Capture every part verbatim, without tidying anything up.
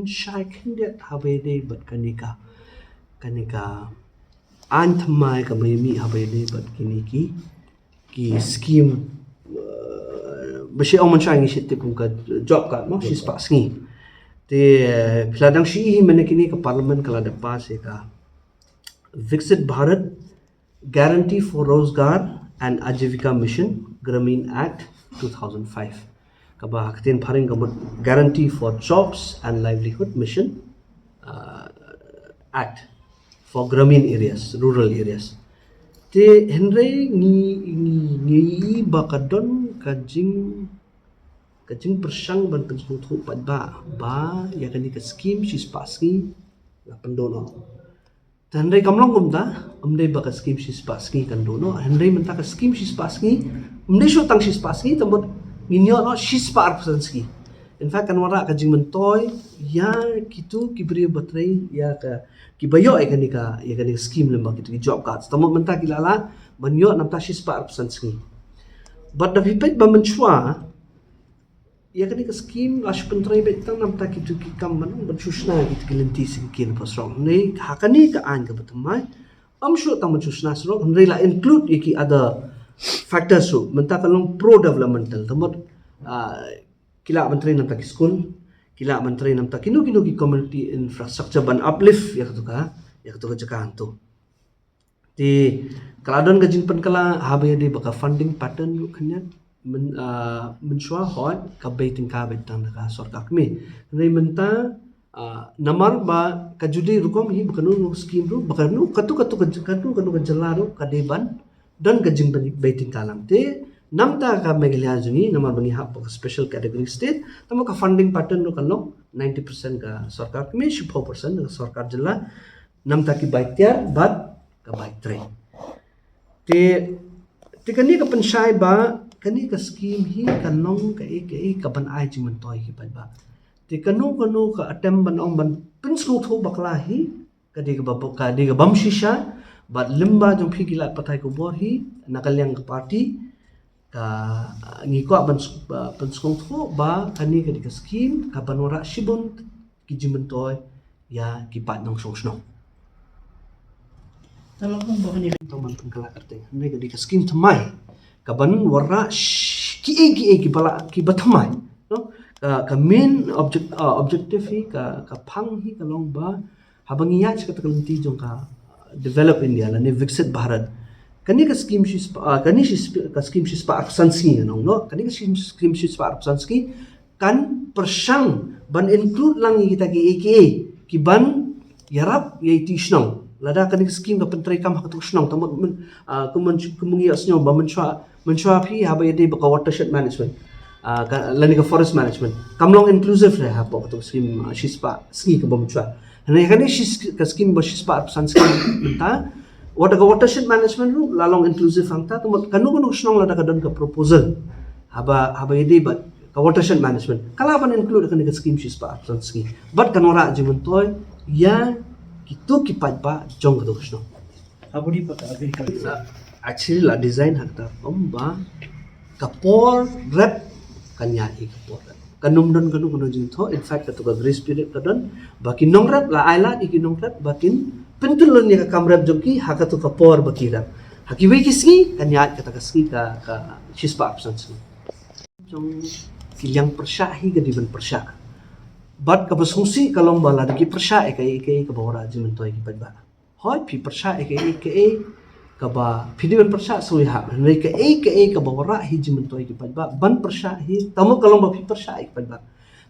shai khyndiat haba ïadei bad kane ka, kane ka aiñ thymmai kaba ïa mih haba ïadei bad kine ki, ki scheme, eh, ba shi ong mynshuwa ngi shi tip kum ka job card mo, shispah sngi. Te, eh, phi la dang shi hi mynne kine ka parliament ka la dep pass ïa ka Viksit Bharat Guarantee for Rozgar and Ajivika Mission, Gramin Act two thousand five. Kaba ha ka ktien phareng ka mut Guarantee for Jobs and Livelihood Mission, uh, Act for Gramin areas, rural areas. Te hynrei ngi, ngi, ngi ba ka don ka jing, ka jingpyrshang ban pynsngewthuh pat ba, ba ïa kane ka scheme shispah sngi la pynduh noh. Te hynrei kam long kumta, ym dei ba ka scheme shispah sngi kan duh noh, hynrei mynta ka scheme shispah sngi ym dei shuh tang shispah sngi, te mut ngin ïoh noh shispah arphew san sngi. In fact kan wanrah ka jingmyntoi ïa kito ki briew ba trei ïa ka, kiba ïoh ïa kane ka, ïa kane ka scheme lyngba kito ki job cards. Te mut mynta ki la lah ban ïoh namar shispah arphew san sngi. Bad da phi peit ba mynshuwa ïa kane ka scheme la shu pyntrei beit tang namar kito ki kam ban, ban shu shna kito ki lynti sngewsih na pyrshah. Hynrei ha kane ka aiñ kaba thymmai ym shuh tang ban shu shna surok, hynrei la include ïa ki other factors ruh. Mynta ka long pro developmental, te mut, ah, ki lah ban trei namar ki skul, ki lah ban trei namar kino kino ki community infrastructure ban uplift ïa kato ka, ïa kato ka jaka hangto. Te ka la don ka jingpynkylla haba ïadei bad ka funding pattern ruh khyndiat. Myn, ah, mynshuwa hooid ka bei tyngka beit tang da ka sorkar kmie. Hynrei mynta, ah, namar ba ka ju dei rukom hi ba kano kano scheme ruh, ba kano, kato, kato, kato, kano kano ka jylla ruh ka dei ban don ka jingbei tyngka lang. Te namar ka Meghalaya jong ngi, namar ba ngi hap ka special category state, te mut ka funding pattern ruh kan long ninety percent ka sorkar kmie, shiphew percent ka sorkar jylla, namar ki bai tiar bad ka bai trei. Te, te kane ka pynshai ba kane ka scheme hi kan long kaei kaei kaban ai jingmyntoi ki paidbah. Te kano kano ka attempt ban ong ban pynsngewthuh bakla hi ka dei kaba, ka dei kabym shisha, bad lyngba jong phi ki lad pathai khubor hi na ka liang ka party, ka, ngi kwah ban s-, ba, pynsngewthuh ba kane ka dei ka scheme kaban wanrah shibun ki jingmyntoi ïa ki paid nongshong shnong. Te long kumba kane ka, tang ban pynkylla kyrteng, hynrei ka dei ka scheme thymmai kaban wanrah sh-, kiei kiei kiba la, kiba thymmai, no? Ka, ka main object, ah, objective hi, ka, ka phang hi ka long ba haba ngi ïaid sha kata ka lynti jong ka Developed India lane Viksit Bharat, kane ka scheme shispah, ah, kane shispah, ka scheme shispah arphew san sngi ngan ong, no? Kane ka scheme, scheme shispah arphew san sngi kan pyrshang ban include lang ïa kita kiei kiei kiban ïarap ïa iti shnong. Lada kane ka scheme ka pyntreikam ha kato ka shnong, te mut myn, ah, kum myn, kum ngi ïohsngew ba mynshuwa, mynshuwa phi haba ïadei bad ka watershed management, ah, ka, lane ka forest management, kam long inclusive re hapoh kato ka scheme, ah, shispah sngi kaba mynshuwa. Hynrei kane shi, ka scheme ba shispah arphew san sngi mynta, wat ka watershed management ruh la long inclusive hangta, te mut kano kano ka shnong lada ka don ka proposal haba, haba ïadei bad ka watershed management, ka lah ban include ha kane ka scheme shispah arphew san sngi. Bad kan wanrah jingmyntoi ïa kito ki paidbah jong kato ka shnong. Haba dei pat ka agriculture, actually la design ha kata ka rukom ba ka por rep kan ïaid ïa ka por rep. Kan ym don kano kano jingthoh. In fact, kato ka grace period ka don ba ki nongrep, la ai lad ïa ki nongrep ba kin pyntyllun ïa ka kam rep jong ki ha kato ka por ba ki rep. Ha kiwei ki sngi kan ïaid kata ka sngi ka, ka shispah arphew san sngi. Jong ki liang pyrshah hi ka dei ban pyrshah. Bad kaba sngewsih ka long ba lada ki pyrshah ïa kaei kaei kaba wanrah jingmyntoi ki paidbah. Hooid, phi pyrshah ïa kaei kaei kaba phi dei ban pyrshah, sngewbha. Hynrei kaei kaei kaba wanrah hi jingmyntoi ki paidbah, ban pyrshah hi, te mut ka long ba phi pyrshah ïa ki paidbah.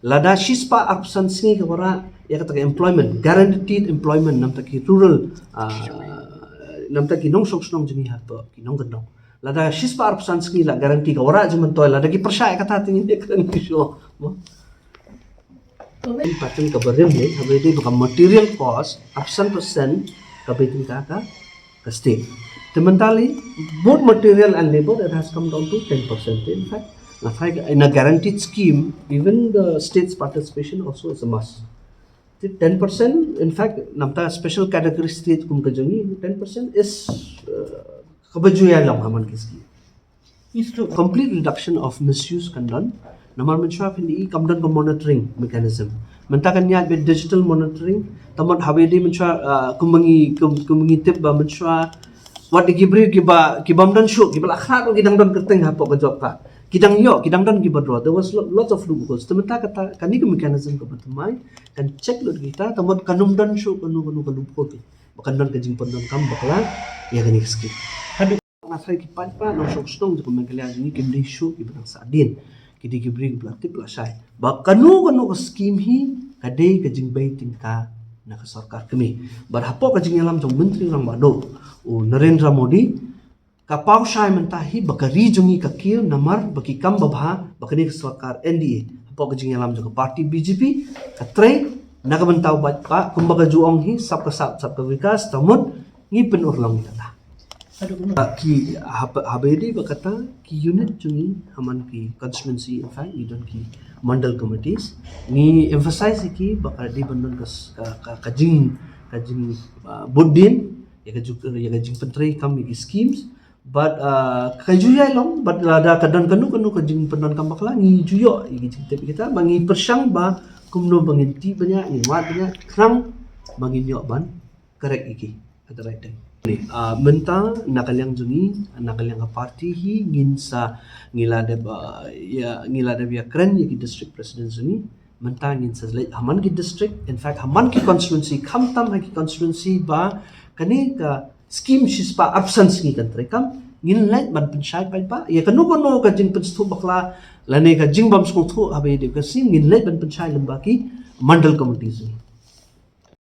Lada shispah arphew san sngi ka wanrah ïa kata ka employment, guaranteed employment, namar ki rural, ah, namar ki nongshong shnong jong ngi hapoh ki nongkyndong. Lada shispah arphew san sngi la guarantee ka wanrah jingmyntoi, lada ki pyrshah ïa kata, te ngin ïa kren ki shuh. Mo? Ka pattern kaba rim lei, haba ïadei bad ka material cost, arphew san percent ka bei tyngka ka, ka state. Te mynta lei, both material and labor, it has come down to ten percent. In fact, nga tharai ka, in a guaranteed scheme, even the state's participation also is a must. Te ten percent, in fact, namar special category state kum ka jong ngi, ten percent is, uh, kaba ju ïalam ha man ki scheme. Is to complete reduction of misuse kan don. Namar mynshuwa phin i kam don ka monitoring mechanism. Mynta kan ïaid bad digital monitoring, te mut haba ïadei mynshuwa, ah, kumba ngi, kum, kumba ngi tip ba mynshuwa wat ki briew kiba, kibym don shuh, kiba la khlad ruh ki dang don kyrteng hapoh ka job card. Ki dang ïoh, ki dang don kiba draw. There was lo-, lots of loopholes. Te mynta kata, kane ka mechanism kaba thymmai kan check lut kita, te mut kan ym don shuh kano kano ka loophole. Ba kan don ka jingpyndonkam bakla ïa kane ka skim. Haduh nga tharai ki paidbah nongshong shnong jong ka Meghalaya jong ngi kim dei shuh kiba dang sahdien. Ki dei ki briew kiba la tip la shai ba kano kano ka skim hi ka dei ka jingbei tyngka na ka sorkar kmie. Bad hapoh ka jingïalam jong Myntri Rangbah Duh u Narendra Modi, ka paw shai mynta hi ba ka ri jong ngi ka kiew namar ba ki kam babha ba kane ka sorkar N D A hapoh ka jingïalam jong ka party B J P ka trei na ka bynta u paidbah, kumba ka ju ong hi, sabka saath sabka vikas, te mut ngi pynurlong ïa kata. Ki haba, haba ïadei bad kata ki unit jong ngi ha man ki constituency, in fact ngi don ki mandal committees, ngi emphasize ïa ki ba ka dei ban don ka, ka, ka, ka jing, ka jing, ah, bud dien ïa ka ju, ïa ka jingpyntrei kam ïa ki schemes. Bad, ah, ka ju ïai long, bad lada ka don kano kano ka jingpyndonkam bakla ngi ju ïoh ïa ki jingtip kita, ba ngi pyrshang ba kumno ba ngin tih bniah, ngin wad bniah, khnang ba ngin ïoh ban correct ïa ki at the right time. Ni, ah, mynta na ka liang jong ngi, na ka liang ka party hi, ngin sa, ngi la dep, ah, ïa, ngi la dep ïakren ïa ki district president jong ngi. Mynta ngin sa leit ha man ki district, in fact ha man ki constituency, khamtam ha ki constituency ba kane ka scheme shispah arphew san sngi kan treikam, ngin leit ban pynshai paidbah ïa kano kano ka jingpynsngewthuh bakla lane ka jingbym sngewthuh haba ïadei ka scheme, ngin leit ban pynshai lyngba ki mandal committees.